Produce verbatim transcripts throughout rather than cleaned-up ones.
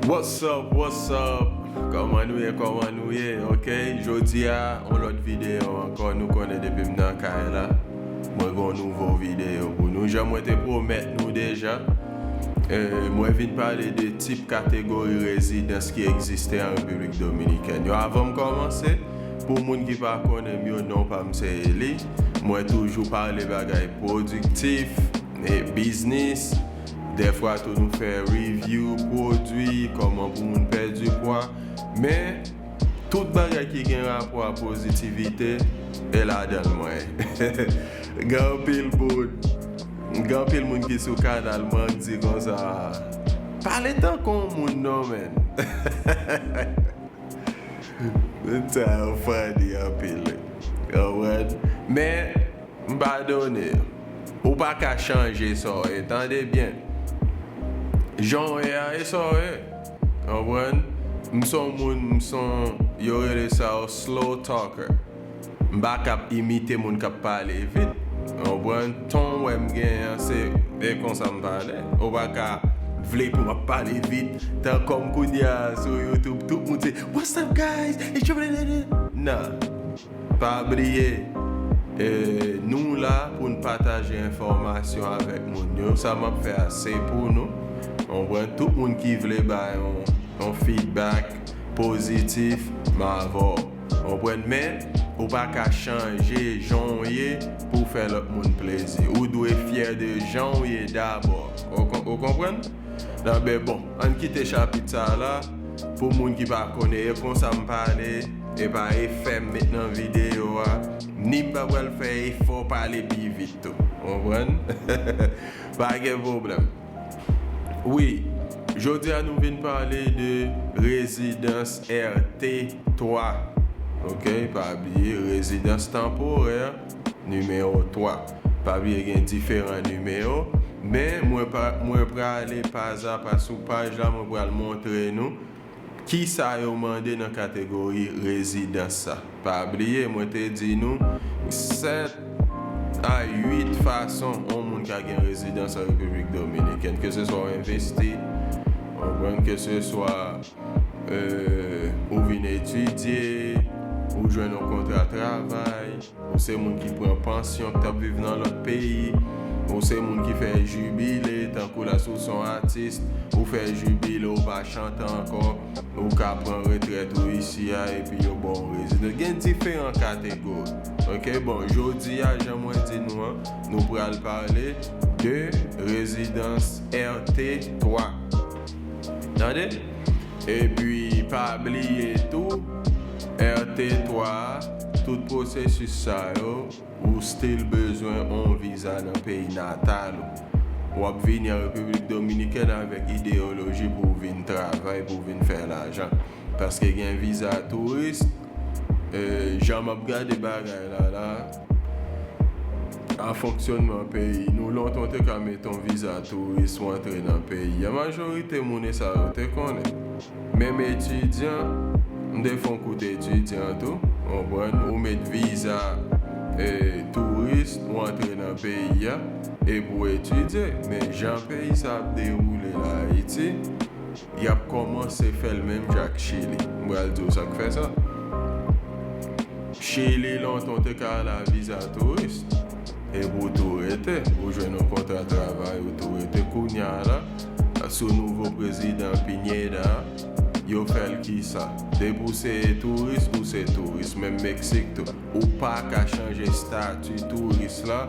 What's up, what's up? Kòman nou ye, kòman nou ye? Ok, jodi a, yon lòt videyo ankò. Nou konnen depi m nan kay la, mwen gen yon nouvo videyo pou nou. Jan mwen te pwomèt nou deja, eh, mwen vin pale de tip kategori rezidans ki egziste an Repiblik Dominikèn yo. Avan m kòmanse, pou moun ki pa konnen m yo, non pa m se Eli. Mwen toujou pale bagay pwodiktif, e biznis. Dèfwa tou nou fè review pwodui, kòman pou moun pèdi pwa. Men, tout bagay ki gen rapò a pozitivite, e ladan l mwen. Gen anpil moun, gen anpil moun ki sou kanal mwen k di konsa, "Pale tankou yon moun non, menn." Sa yo funny anpil, wi. Konprann? Men, m padone. Ou pa ka chanje sa w ye, tande byen. Jan w ye a, e sa w ye. Konprann? M se yon moun, m se yon, yo rele sa yon slow talker. M pa ka ap imite moun k ap pale vit. Konprann? Ton wè m genyen an, se, e konsa m pale. Ou pa ka vle pou m ap pale vit. Tan kòm kounye a sou YouTube, tout moun se, "What's up, guys?" It's your... Nan. Pa bliye, eh, nou la pou n pataje enfòmasyon avèk moun yo. Sa m ap fè a, se pou nou. Konprann? Tout moun ki vle bay yon, yon feedback pozitif, m avè w. Konprann? Men, ou pa ka chanje jan w ye pou w fè lòt moun plezi. Ou dwe fyè de jan w ye dabò. Ou kon-, ou konprann? Nan, ben, bon, ann kite chapit sa a la. Pou moun ki pa konnen, e konsa m pale, e pa efè m met nan videyo a, ni m pa pral fè efò pale pi vit tou. Konprann? Pa gen pwoblèm. Wi, jodi a nou vin pale de rezidans R T twa. Ok, pa bliye, rezidans tanporè nimewo twa. Pa bliye gen diferan nimewo, men mwen pa, mwen prale pazapa sou paj la, mwen pral montre nou kisa yo mande nan kategori rezidans sa. Pa bliye, mwen te di nou sèt a uit fason yon moun ka gen rezidans an Repiblik Dominikèn, ke se swa w envesti, konprann, ke se swa, eh, ou vin etidye, ou jwenn yon kontra travay, ou se moun ki pran pansyon, k t ap viv nan lòt peyi, ou se moun ki fè jibile, tankou la, si w se yon atis, ou fè jibile, ou pa chante ankò, ou ka pran retrèt ou isi a, epi yo ba w rezidans. Gen diferan kategori. Ok, bon, jodi a, jan mwen di nou an, nou pral pale de rezidans R T twa. Tande? Epi, pa bliye tou, R T twa, tout pwosesis sa yo, ou still bezwen yon viza nan peyi natal ou. W ap vini an Repiblik Dominikèn avèk ideyoloji pou w vin travay, pou w vin fè lajan. Paske gen viza touris, eh, jan m ap gade bagay la la, a fonksyònman peyi nou, lontan w te ka mete yon viza touris ou antre nan peyi a. Majorite moun e sa yo te konnen. Menm etidyan, m te fè yon kout etidyan tou, konprann, ou met viza, eh, touris, ou antre nan peyi a, e pou etidye. Men jan peyi sa ap dewoule la Ayiti, y ap kòmanse fè l menm jan ak Chili. M pral di w sa k fè sa. Chili, lontan w te ka al a viza touris. Epi w tou rete, ou jwenn yon kontra travay, ou tou rete. Kounye a la, sou nouvo prezidan Pineda, yo fè l kisa? Depi w se touris, ou se touris. Menm Meksik tou. Ou pa ka chanje estati touris la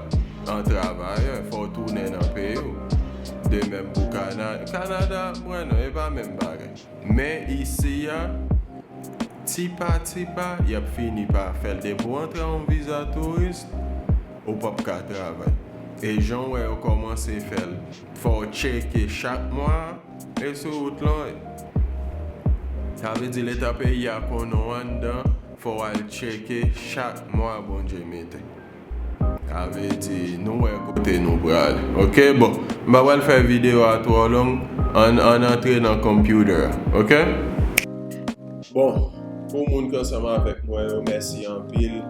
an travayè. Fò w tounen nan peyi w. De menm pou Kana-, Kanada, mwen non, e pa menm bagay. Men isi a, ti pa ti pa, y ap fini pa fè l. Depi w antre a yon viza touris, ou p ap ka travay. E jan w wè yo kòmanse fè l, fò w tcheke chak mwa, e sou wout lan w ye. Sa vle di leta peyi a konnen w anndan, fò w al tcheke chak mwa Bondye mete. Sa vle di, nou wè kote nou prale. Ok, bon, m pa pral fè videyo a twò long, ann, ann antre nan computer a, ok? Bon, pou moun k ansanm avèk mwen yo, mèsi anpil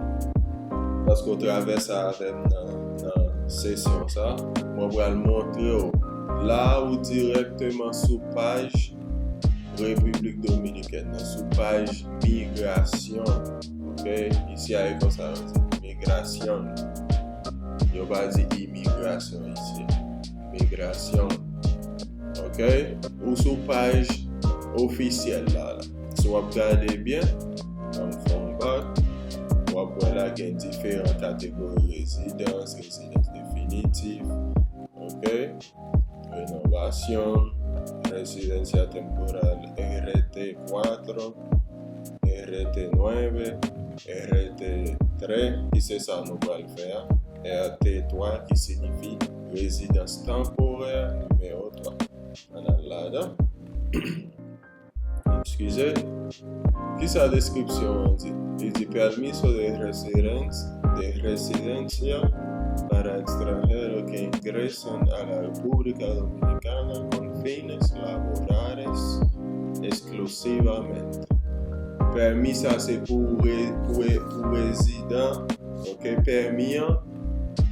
paske w travèse avè m nan, nan sesyon sa. Mwen pral montre w la ou dirèkteman sou paj Repiblik Dominikèn nan, sou paj migrasyon. Ok? Isi a, e konsa yo di, migrasyon. Yo pa di imigrasyon isi. Migrasyon. Ok? Ou sou paj ofisyèl la, la. Si w ap gade byen, nan fon bak, w ap wè la gen diferan kategori rezidans, rezidans definitif, ok? Renovasyon, residencia temporal R T cuatro, R T nueve, R T tres, ki se sa nou pral fè a, R T twa, ki siyifi rezidans tanporè nimewo twa. Ann al ladan. Eskize. Kisa deskripsyon an di? Li di: "Permiso de residencia, de residencia para extranjeros que ingresan a la República Dominicana con fines laborales exclusivamente." Pèmi sa se pou re, pou, pou rezidan, ok, pèmi an,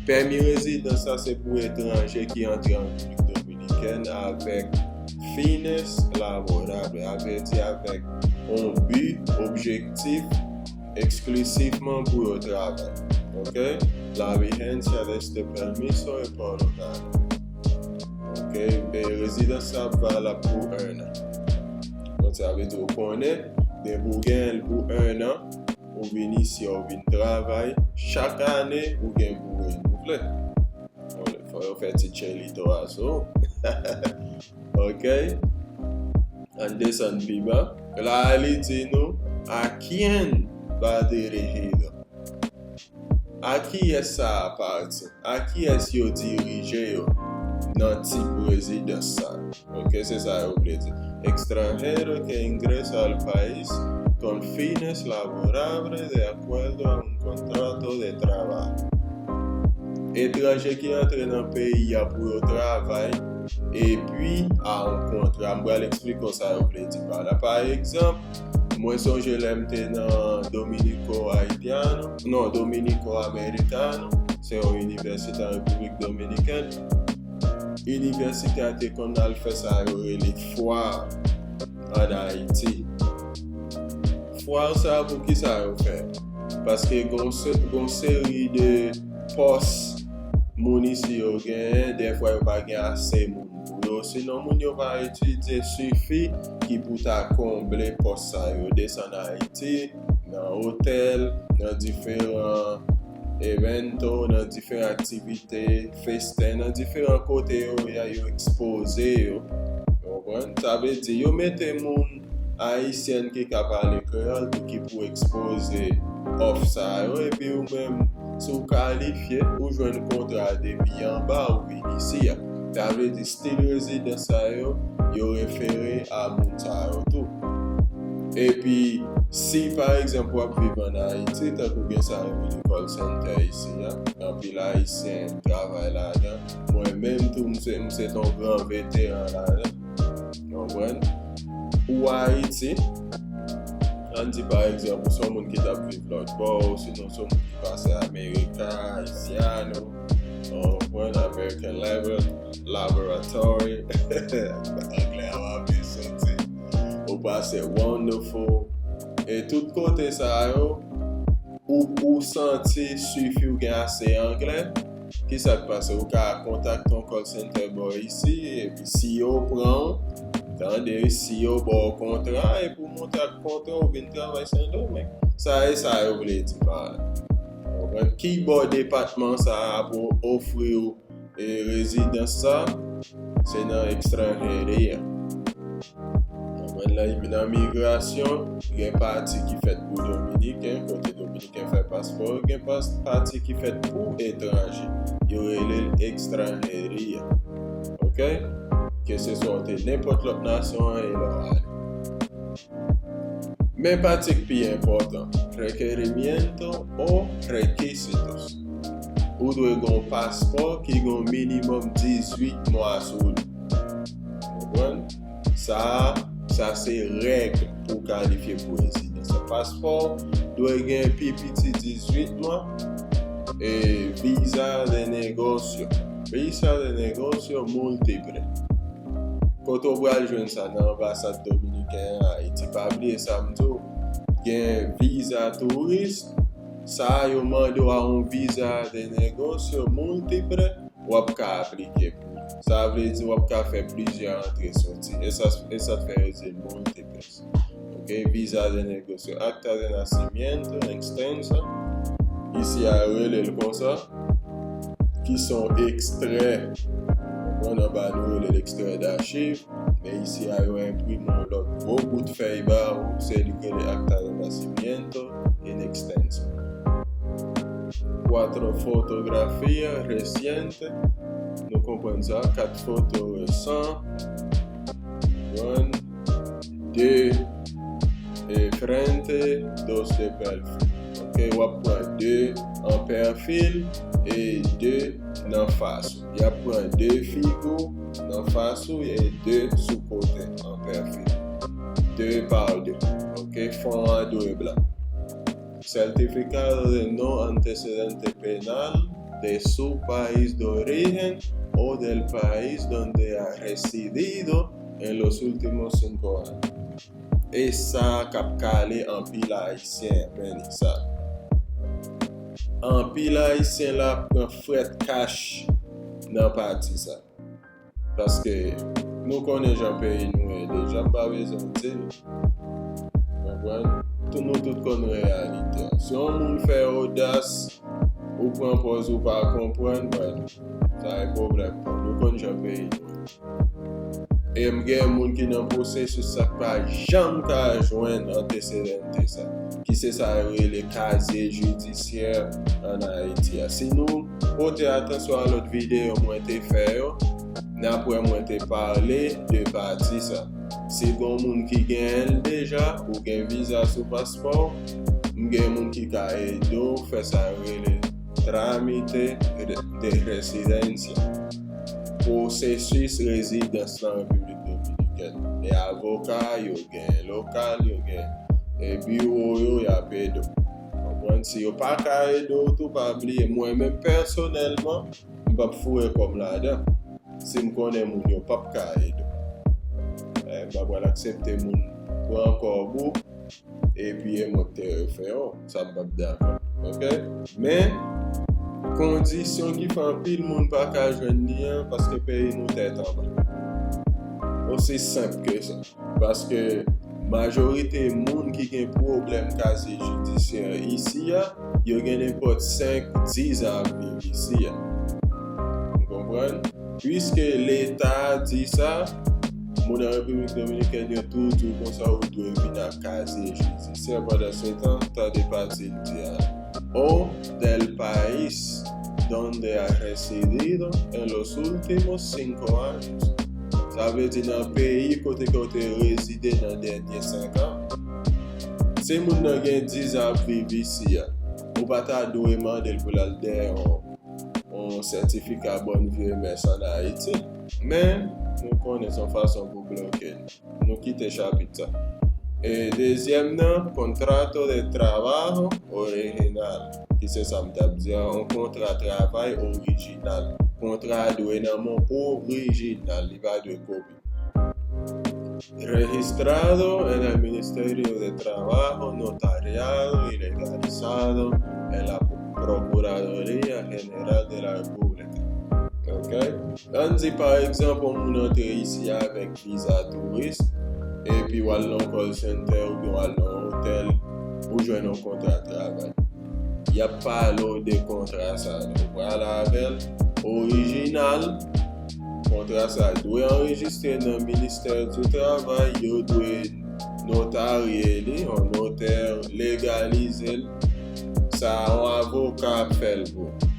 pèmi rezidans sa se pou etranje ki antre an Repiblik Dominikèn avèk fines laborales, sa vle di avèk yon bi, objektif, eksklisivman pou yo travay. Ok? La vigencia de este permiso es por un año. Ok? E rezidans sa ap valab pou un an. Donk, sa vle di ou konnen, depi ou gen l pou un an, ou vin isi, ou vin travay, chak ane, ou gen pou renouvle. Bon, fò yo fè ti tchelito a sou ou. Ok? Ann desann pi ba. La, li di nou, "¿A quién va dirigido?" A kiyès sa apatyen? A kiyès yo dirije yo nan tip rezidans sa? Ok, se sa yo vle di. Extranjero que ingresa al país con fines laborables de acuerdo a un contrato de trabajo. Etranje ki antre nan peyi a pou yo travay, epi a yon kontra. M pral eksplike w sa yo vle di pa la. Pa egzanp, mwen sonje lè m te nan Dominico Haitiano, non, Dominico Americano, se yon inivèsite an Repiblik Dominikèn. Inivèsite a te konn al fè sa yo rele fwa ann Ayiti. Fwa sa, pou ki sa yo fè? Paske gon se-, gon seri de pòs moun isi yo genyen, dèfwa yo pa gen ase moun pou yo. Sinon, moun yo pa etidye sifi ki pou ta konble pòs sa yo. Desann Ayiti, nan otèl, nan diferan evento, nan diferan aktivite, festen, nan diferan kote yo ye a, yo ekspoze yo. Ou konprann? Sa vle di, yo mete moun ayisyen ki ka pale kreyòl tou ki pou ekspoze òf sa yo, epi ou menm, si w kalifye, ou jwenn kontra depi anba, ou vin isi a. Sa vle di, stil rezidans sa yo, yo refere a moun sa yo tou. Epi, si pa egzanp w ap viv ann Ayiti, tankou gen sa yo rele call center isi a, anpil Ayisyen travay ladan. Mwen menm tou, m se, m se t on gran veteran ladan. Ou konprann? Ou Ayiti, ann di pa egzanp, ou se yon moun ki t ap viv lòt bò, ou sinon se yon moun ki pase America, Haitiano, ou konprann, American Labor-, Laboratory, anglè a w ap soti, ou pase Wonderful, e tout kote sa yo, ou, ou santi sifi w gen ase anglè, ki sa k pase? Ou ka kontakte yon call center bò isi, epi si yo pran w, tande, si yo ba w kontra, epi w monte ak kontra, ou vin travay Sendomeng. Sa e sa yo vle di pa la. Ou konprann? Ki bò depatman sa a pou ofri w e rezidans sa, se nan ekstranjeria. Konprann? Nan, nan migrasyon, gen pati ki fèt pou Dominiken, kote Dominiken fè paspò, gen pas-, pati ki fèt pou etranje. Yo rele l ekstranjeria. Ok? Ke se swa w te nenpòt lòt nasyon an e lè w ale. Men pati k pi enpòtan, requerimiento o requisitos. Ou dwe gen yon paspò ki gen yon minimòm dizuit mwa sou li. Konprann? Sa, sa se règ pou kalifye pou rezidans. Paspò dwe gen pi piti dizuit mwa. E visa de negosyo. Visa de negosyo miltiple. Kote w pral jwenn sa? Nan anbasad dominiken an Ayiti. Pa bliye sa m di w, gen viza touris, sa yo mande w a yon viza de negosyo miltiple, w ap ka aplike pou li. Sa vle di w ap ka fè plizyè antre soti. E sa, e sa k fè yo di l miltiple. Ok, viza de negosyo, acta de nacimiento extensa. Isi a yo rele l konsa, ki se yon ekstrè. Konprann, anba nou rele l ekstrè dachiv, men isi a yo enprime yon lòt gwo bout fèy ba ou, se li k rele acta de nacimiento en extenso. Cuatro fotografía reciente, nou konprann sa, kat foto resan, konprann, de e frente, dos de perfil. Ok, w ap pran de an pèfil e de nan fas ou. Y ap pran de figi w nan fas ou e de sou kote an pèfil. De pa de. Ok, fon an dwe blan. Certificado de no antecedente penal de su país de origen o del país donde ha residido en los últimos cinco años. E sa k ap kale anpil Ayisyen, men sa. Anpil Ayisyen la pran frèt kach nan pati sa. Paske nou konnen jan peyi nou ye deja, m pa bezwen di l. Konprann? Tout, nou tout konn reyalite a. Si yon moun fè odas, ou pran pòz ou pa konprann, bwè, sa e pwoblèm pa w. Nou konn jan peyi nou ye. E m gen moun ki nan pwosesis sa k pa janm ka jwenn antesedante sa, ki se sa yo rele kazye jidisyè ann Ayiti a. Si nou pote atansyon a lòt videyo mwen te fè yo, n ap wè mwen te pale de pati sa. Si gon moun ki genyen l deja, ou gen viza sou paspò w, m gen moun ki ka ede w fè sa yo rele tramite de, de residencia, pwosesis rezidans nan Repiblik Dominikèn. E avoka, yo gen lokal, yo gen, e, biwo yo, y ap ede w. Konprann? Si yo pa ka ede w tou, pa bliye, mwen menm pèsonèlman, m p ap foure kò m ladan. Si m konnen moun yo p ap ka ede w. Eh, m pa pral aksepte moun pran kòb ou, epi e mwen k te refè w. Sa m p ap dakò. Ok? Men, kondisyon ki fè anpil moun pa ka jwenn li an, paske peyi nou tèt anba. Osi senp ke sa. Paske majorite moun ki gen pwoblèm kazye jidisyè isi a, yo gen nenpòt senk, diz an ap viv isi a. Ou konprann? Piske Leta di sa, moun nan Repiblik Dominikèn yo tou di w konsa ou dwe vin ak kazye jidisyè. Pandansetan, tande pati l di a, o del país donde ha residido en los últimos cinco años. Sa vle di nan peyi kote ke w te rezide nan dènye senk an. Si moun nan gen diz an ap viv isi a, ou pa ta dwe mande l pou l al dèyè yon, yon sètifika bòn vye mès ann Ayiti. Men, nou konnen se yon fason pou bloke l. Nou kite chapit sa. E dezyèm nan, contrato de trabajo original, ki se sa m t ap di a, yon kontra travay orijinal. Kontra a dwe nan men w orijinal, li pa dwe kopi. Registrado en el Ministerio de Trabajo, notariado y legalizado en la Procuraduría General de la República. Ok? Ann di, pa egzanp, yon moun antre isi avèk viza touris, epi w al nan yon call center oubyen w al nan yon otèl, ou jwenn yon kontra travay. Y ap pale w de kontra sa a. Ou pral avè l, orijinal, kontra sa a dwe anrejistre nan Ministère du Travail, yo dwe notarye li, yon notè legalize l. Sa a, yon avoka ap fè l pou ou.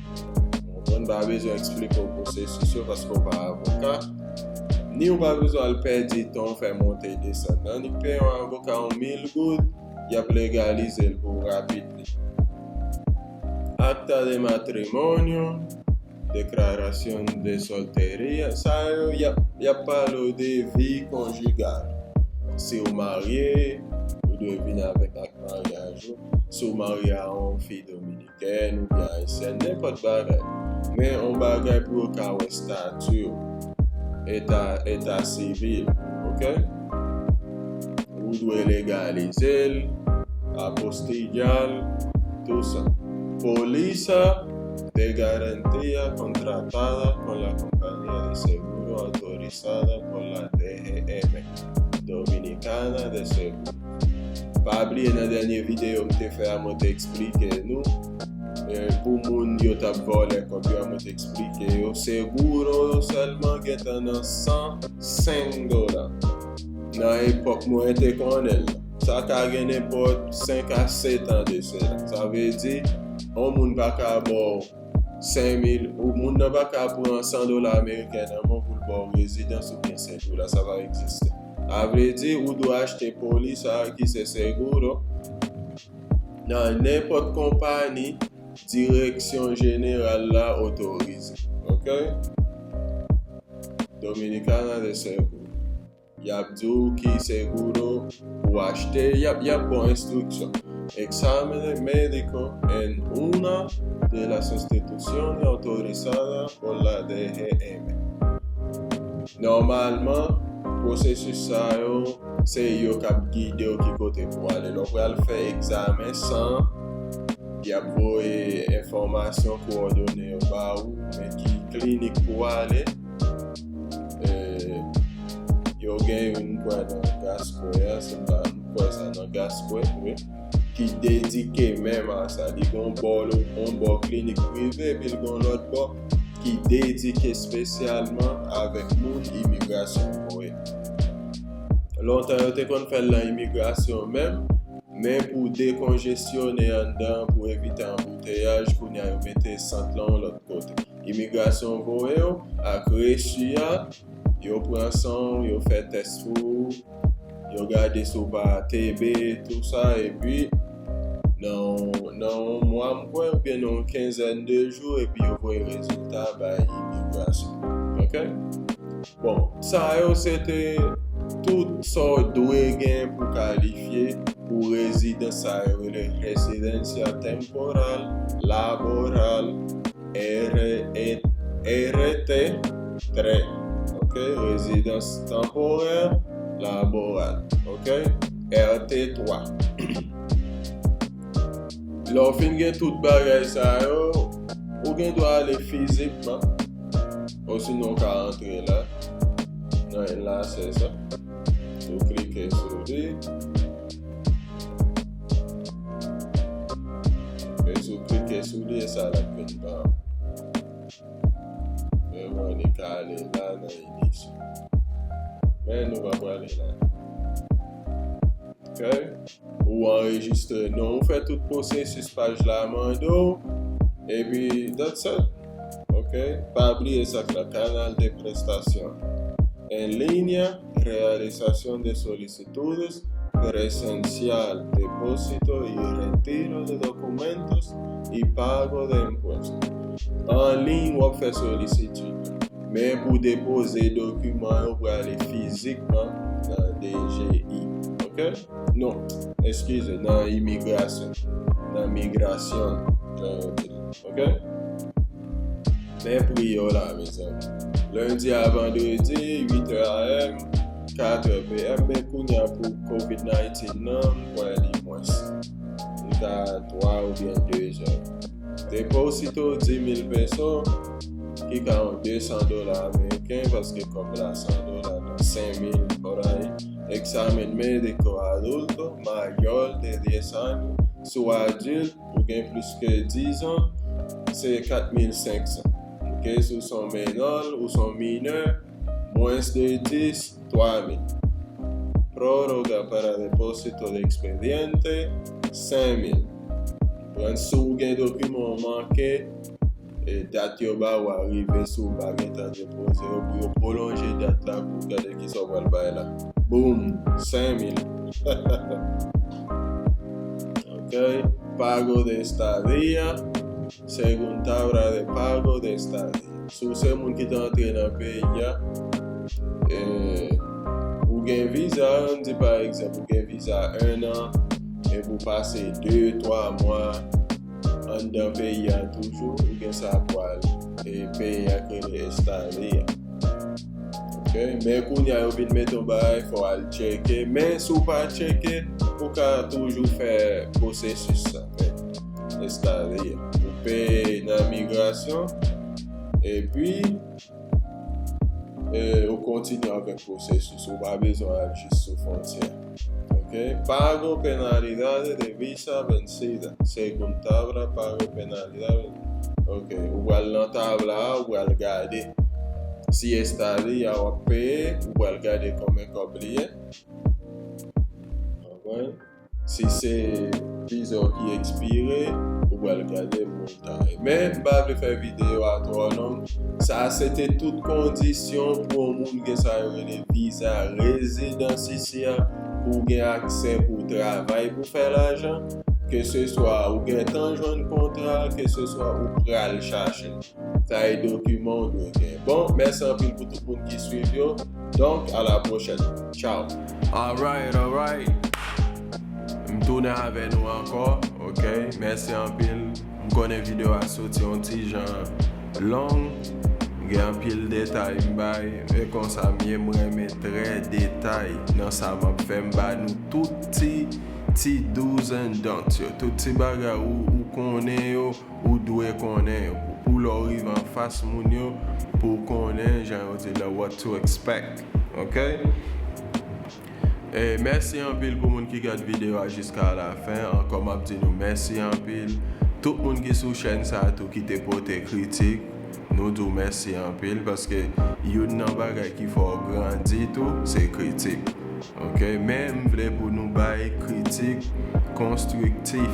Ou konprann, pa bezwen eksplike w pwosesis yo paske w pa avoka. Ni w pa bezwen al pèdi tan w fè monte desann nan. Annik peye yon avoka yon mil goud, y ap legalize l pou w rapid li. Acta de matrimonio, declaración de soltería, sa yo, y ap, y ap pale w de vi konjigal. Si w marye, ou dwe vin avèk ak maryaj ou. Si w marye a yon fi dominikèn oubyen ayisyèn, nenpòt bagay. Men yon bagay pou yo ka wè estati w. eta, eta sivil, ok? Ou dwe legalize l, apostilya l, tou sa. Pólis de garantía contratada con la compañía de seguro autorizada por la D G M, Dominicana de Seguro. Pa bliye nan dènye videyo m te fè a, mwen te eksplike nou, e, pou moun yo t ap vòlè kòb yo a, mwen te eksplike yo, seguro yo sèlman gentan nan san senk dola. Nan epòk mwen te konnen l, sa ka gen nenpòt senk a sèt an de sela. Sa vle di, yon moun pa ka ba w senk mil, ou moun nan pa ka pran san dola ameriken nan men w pou l ba w rezidans oubyen senk dola, sa pa egziste. Sa vle di, ou dwe achte poli sa a ki se seguro nan nenpòt konpayi direksyon jeneral la otorize. Ok? Dominicana de Seguro. Y ap di w ki seguro pou w achte, y ap, y ap ba w enstriksyon. Examen médico en una de las instituciones autorizadas por la D G M. Nòmalman, pwosesis sa yo, se yo k ap gide w ki kote pou w ale. Lè w pral fè egzamen san, y ap voye enfòmasyon, kowòdone yo ba ou, men ki klinik pou w ale. E, yo gen youn, m kwè, nan Gascue a, se pa, m kwè sa nan Gascue, wi, ki dedike menm a sa. Li gen yon bò, yon bò klinik prive, epi l gen yon lòt bò ki dedike espesyalman avèk moun imigrasyon voye. Lontan, yo te konn fè l nan imigrasyon menm, men pou dekonjesyone anndan, pou evite anbouteyaj, kounye a yo mete sant lan yon lòt kote. Imigrasyon voye w ak resi a, yo pran san w, yo fè tès pou ou, yo gade si w pa T B, tou sa, epi nan, nan yon mwa, m kwè, oubyen nan yon kenzèn de jou, epi yo voye rezilta bay imigrasyon. Ok? Bon, sa yo se te tout sa w dwe gen pou kalifye pou rezidans sa yo rele residencia temporal, laboral, R E, R T, trè, ok, rezidans tanporè, laboral, ok, R T twa. Lè w fin gen tout bagay sa yo, ou gen dwa ale fizikman, osinon w ka antre la, nan enlace sa. Ou klike sou li. E si w klike sou li, e sa l ap vin ba w. Men mwen, li ka ale la nan inisyon. Men nou pa prale la. Ok? Ou anrejistre non, ou fè tout pwosesis paj la mande w, epi that's it. Ok? Pa bliye sa k la, canal de prestación. En línea, realización de solicitudes, presencial, depósito y retiro de documentos y pago de impuestos. An liy, w ap fè solisitid. Men pou depoze dokiman yo, w prale fizikman nan D G I. Ok? Non, eskize, nan imigrasyon. Nan migrasyon, jan yo di l. Ok? Men pri yo la, mezanmi. Lendi a vandredi, uit è A M, kat è P M, men kounye a pou covid nineteen nan, m kwè li mwens. Li ka twa oubyen de zè. Depósito, dis mil peso, ki ka yon de san dola ameriken, paske kòb la san dola, donk senk mil, alright. Examen médico adulto, mayor de diez años, si w adilt, ou gen plis ke diz an, se kat mil senk san. Ok, si w se yon menò, ou se yon minè, mwens de dis, twa mil. Prórroga para depósito de expediente, senk mil. Pran si w gen dokiman w manke, e dat yo ba w a rive, si w pa gentan depoze yo, pou yo pwolonje dat la pou w gade kisa w pral bay la. Boom! Senk mil. Ok? Pago de estadía, segunda hora de pago de estadía. Si w se moun ki te antre nan peyi a, e, ou gen viza, ann di pa egzanp, ou gen viza en an, epi w pase de, twa mwa anndan peyi a toujou, ou gen sa pou al, e, peye ak rele estadía. Ok, men kounye a yo vin mete yon bagay, fò w al tcheke. Men si w pa tcheke, ou ka toujou fè pwosesis sa, men estale a. Ou peye nan migrasyon, epi e, ou kontinye avèk pwosesis, ou pa bezwen al jis sou fwontyè. Ok? Pago penalidade de visa vencida. Según tabla, pago penalidade. Ok, ou pral nan tab la, ou pral gade si estadya w ap peye, ou pral gade konbyen kòb li ye. Konprann? Si se viza w ki ekspire, ou pral gade montay. Men, m pa vle fè videyo a twò long. Sa se te tout kondisyon pou yon moun gen sa yo rele viza rezidans isi a, pou w gen aksè pou w travay, pou w fè lajan, keseswa ou gentan jwenn kontra, keseswa ou pral chache l. Sa e dokiman w dwe gen. Bon, mèsi anpil pou tout moun ki swiv yo. Donk, a la pwochèn. Tchao. Alright, alright. M tounen avè nou ankò, ok? Mèsi anpil. M konnen videyo a soti yon ti jan long. Gen anpil detay m bay. E konsa m ye, m renmen trè detay nan sa m ap fè. M ba nou tout ti, ti do's and don'ts yo. Tout ti bagay ou, ou konnen yo, ou dwe konnen yo. Pou, pou lè w rive anfas moun yo, pou w konnen, jan yo di la, what to expect. Ok? E mèsi anpil pou moun ki gad videyo a jiska la fen. Ankò, m ap di nou mèsi anpil. Tout moun ki sou chèn sa a tou ki te pote kritik, nou di w mèsi anpil, paske youn nan bagay ki fè w grandi tou, se kritik. Ok? Men m vle pou nou bay kritik konstriktif.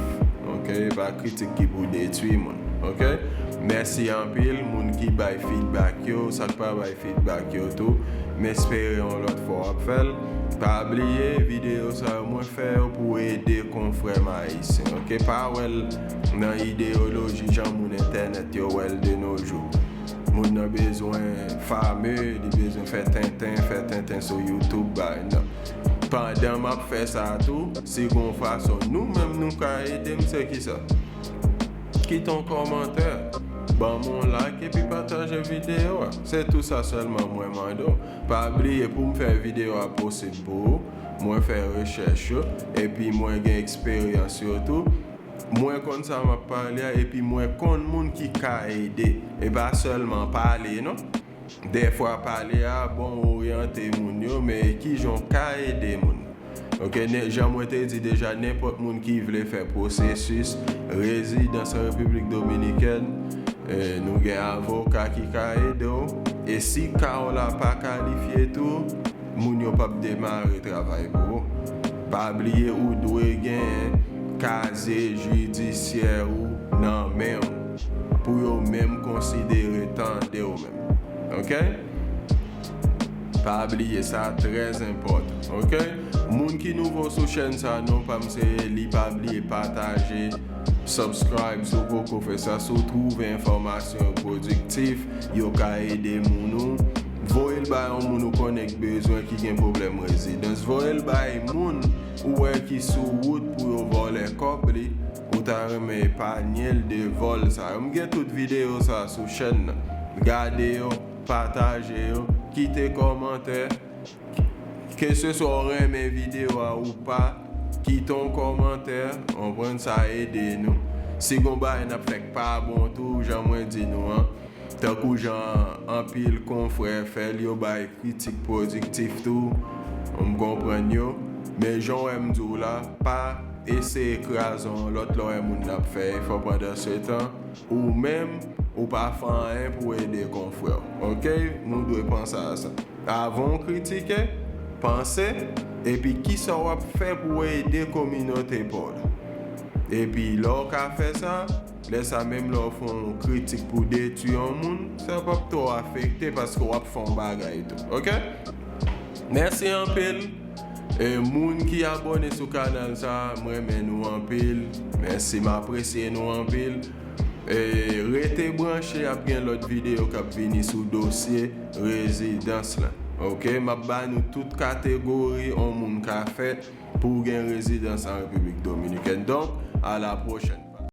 Ok? Pa kritik ki pou detwi moun. Ok? Mèsi anpil, moun ki bay feedback yo, sa k pa bay feedback yo tou. M espere yon lòt fwa w ap fè l. Pa bliye, videyo sa yo mwen fè yo pou ede konfrè m ayisyen, ok? Pa wè l nan ideyoloji jan moun entènèt yo wè l de nos jours. Moun nan bezwen fame, li bezwen fè tenten, fè tenten sou YouTube, bay nan. Pandan m ap fè sa tou, si gon fason nou menm nou ka ede m, se kisa? Kite yon kòmantè, ban m yon like epi pataje videyo a. Se tou sa sèlman mwen mande w. Pa bliye, pou m fè videyo a posib pou ou, mwen fè rechèch yo, epi mwen gen eksperyans yo tou. Mwen konn sa m ap pale a, epi mwen konn moun ki ka ede. E pa sèlman pale, non. Dèfwa pale a bon oryante moun yo, men kijan w ka ede moun? Ok, ne, jan mwen te di deja, nenpòt moun ki vle fè pwosesis rezidans an Repiblik Dominikèn, e, nou gen avoka ki ka ede w. E si ka w la pa kalifye tou, moun yo p ap demare travay pou ou. Pa bliye, ou dwe gen kazye jidisyè ou nan men w pou yo menm konsidere tande w menm. Ok? Pa bliye, sa trè enpòtan, ok? Moun ki nouvo sou chèn sa, non pa m se Eli, pa bliye pataje, subscribe si w poko fè sa. Si w twouve enfòmasyon yo pwodiktif, yo ka ede moun ou, voye l ba yon moun ou konnen k bezwen, ki gen pwoblèm rezidans. Voye l bay moun ou wè ki sou wout pou yo vòlè kòb li, ou ta renmen epanye l de vòl sa yo. M gen tout videyo sa sou chèn nan. Gade yo, pataje yo, kite kòmantè. Keseswa w renmen videyo a ou pa, kite yon kòmantè, konprann, sa ede nou. Si gon bagay n ap fè k pa bon tou, jan mwen di nou an, tankou jan anpil konfrè fè l, yo bay kritik pwodiktif tou, m konprann yo. Men jan w wè m di w la, pa eseye kraze yon lòt lè w wè moun nan ap fè efò. Pandansetan, ou menm, ou pa fè anyen pou ede konfrè w. Ok? Nou dwe panse a sa. Avan w kritike, panse, epi kisa w ap fè pou w ede kominote pa w la. Epi lè w ka fè sa, lè sa menm lè w fè yon kritik pou detwi yon moun, sa p ap twò afekte paske w ap fè yon bagay tou. Ok? Mèsi anpil. E, moun ki abòne sou kanal sa, m renmen nou anpil. Mèsi, m apresye nou anpil. E, rete branche, ap gen lòt videyo k ap vini sou dosye rezidans lan. Ok, m ap ba nou tout kategori yon moun ka fè pou w gen rezidans an Repiblik Dominikèn. Donk, a la pwochèn.